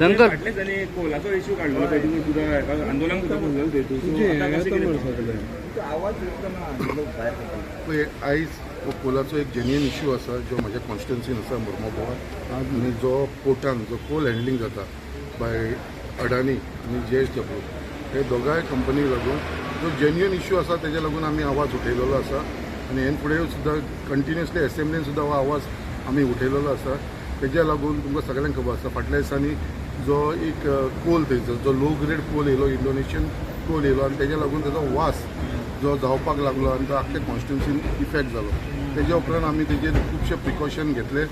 Shankar कोलाचो issue काडलो आंदोलन आयज हो कोलाचो एक जेन्युइन इश्यू आसा जो म्हज्या कॉन्स्टिट्युन्सीन आसा मुर्मू आनी जो पोर्टान जो कोल हँडलिंग जाता बाय अडानी आनी जे एस डब्ल्यू हे दोगांय कंपनीक लागून जो जेन्युइन इश्यू आसा तेज्या लागून आमी आवाज उठयलेलो आसा आनी हेन फुडें सुद्दां कंटिन्युअसली एसेंब्लीन सुद्दां हो आवाज आमी उठयलेलो आसा. तेज्या लागून तुमकां सगळ्यांक खबर आसा फाटल्या दिसांनी जो एक कोल थंयसर जो लो ग्रेड कोल येयलो, इंडोनेशियन कोल येयलो आनी तेज्या लागून तेजो वास जो जावपाक लागलो आनी तो आख्खे कॉन्स्टिट्युन्सीन इफेक्ट जालो. तेज्या उपरांत आमी तेजेर खुबशे प्रिकॉशन घेतले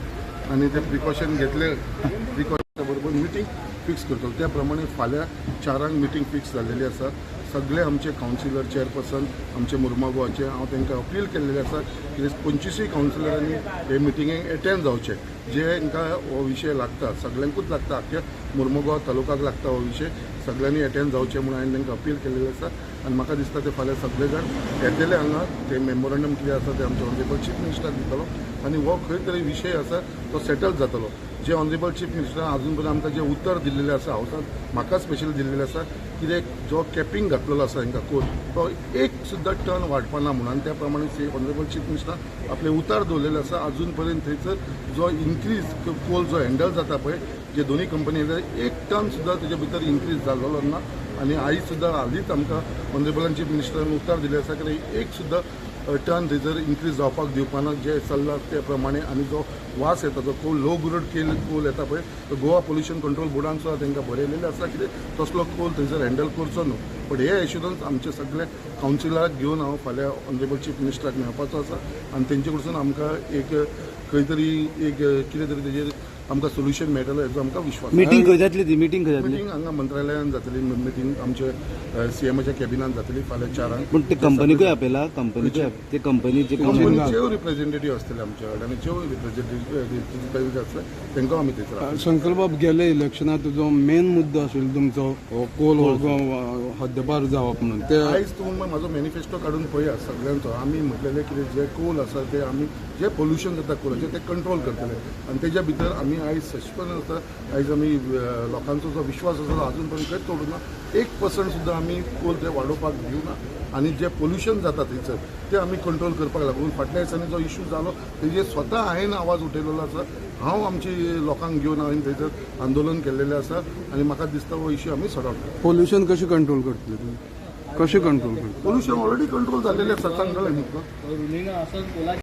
आनी ते प्रिकॉशन घेतले प्रिकॉशना बरोबर मिटींग फिक्स करतलो. त्या प्रमाणे फाल्यां 4 मिटींग फिक्स जाल्लेली आसा. सगळे आमचे कावन्सिलर चेअरपर्सन आमचे मुर्मागांवचे हांव तांकां अपील केल्लेलें आसा की 25 कावन्सिलरांनी हे मिटिंगेक एटेंड जावचे. जे तांकां हो विशय लागता सगळ्यांकूच लागता, आख्ख्या मुर्मुगांव तालुकाक लागता हो विशय, सगळ्यांनी एटेंड जावचे म्हणून हांवें तांकां अपील केल्लेलें आसा. आनी म्हाका दिसता ते फाल्यां सगळे जाण येतले हांगा, ते मेमोरंडम कितें आसा ते आमचे ऑनरेबल चीफ मिनिस्टराक दितलो आनी हो खंय तरी विशय आसा तो सेटल जातलो. जे ऑनरेबल चीफ मिनिस्टरान अजून पर्यंत आमकां जें उतर दिल्लेलें आसा हावसान म्हाका स्पेशल दिल्लेलें आसा कितें जो कॅपिंग घातलेलो आसा हांकां कोल तो एक सुद्दां टन वाडपा ना म्हणून, आनी त्या प्रमाणे ऑनरेबल चीफ मिनिस्टरान आपलें उतर दवरलेलें आसा. अजून पर्यंत थंयसर जो इन्क्रीज कोल जो हँडल जाता पळय जे दोनूय कंपनी एक टन सुद्दां तेजे भितर इन्क्रीज जाल्लो ना. आनी आयज सुद्दां हालींच आमकां ऑनरेबल चीफ मिनिस्टरान उतर दिलें आसा की एक सुद्दां टन थंयसर इन्क्रीज जावपाक दिवपा ना जे चल्ला ते प्रमाणे. आनी जो वास येता जो कोल लो ग्रेड कोल येता पळय तो गोवा पोल्युशन कंट्रोल बोर्डान सुद्दां तांकां बरयलेलें आसा कितें तसलो कोल थंयसर हँडल करचो न्हू. बट हे एश्युरन्स आमचे सगळे कावन्सिलराक घेवन हांव फाल्यां ऑनरेबल चीफ मिनिस्टराक मेळपाचो आसा आनी तेंचे कडसून आमकां एक खंय तरी एक कितें तरी तेजेर आमकां सोल्युशन मेळटलो हेजो आमकां विश्वास. मिटींग खंय जातली ती? मिटींग खंय जातली? मिटींग हांगा मंत्रालयान जातली. मिटींग आमचे सीएमाच्या कॅबिनान जातली फाल्यां 4. पूण ते कंपनीकूय आपयला? कंपनीकूय ते कंपनीचे कंपनीचे रिप्रेझेंटेटिव्ह आसतले आमच्या अडानीचे रिप्रेझेंटेटिव्ह आसतले तांकां आमी थंयसर. शंकरबाब, गेले इलेक्शनात जो मेन मुद्दो आशिल्लो तुमचो हो कोल हो हद्दपार जावप म्हणून, ते आयज तुमी म्हाजो मॅनिफेस्टो काडून पळया सगळ्यांचो. आमी म्हटलेलें कितें जे कोल आसा ते आमी जे पोल्युशन जाता कोलाचें तें कंट्रोल करतले आनी तेज्या भितर आमी आयज सशपन आसा. आयज आमी लोकांचो जो विश्वास आसा अजून पर्यंत खंयच तोडूना. 1% सुद्दां आमी कोल ते वाडोवपाक दिवना आनी जे पोल्युशन जाता थंयसर ते आमी कंट्रोल करपाक लागून फाटल्या दिसांनी जो इश्यू जालो तेजेर स्वता हांवें आवाज उठयलेलो आसा. हांव आमची लोकांक घेवन हांवें थंयसर आंदोलन केल्लेलें आसा आनी म्हाका दिसता हो इश्यू आमी सॉर्ट आउट करतले. पोल्युशन कशें कंट्रोल करतले तुमी? कशें कंट्रोल करतले? पोल्युशन ऑलरेडी कंट्रोल जाल्लेलें आसा, सांगलें न्ही तुका.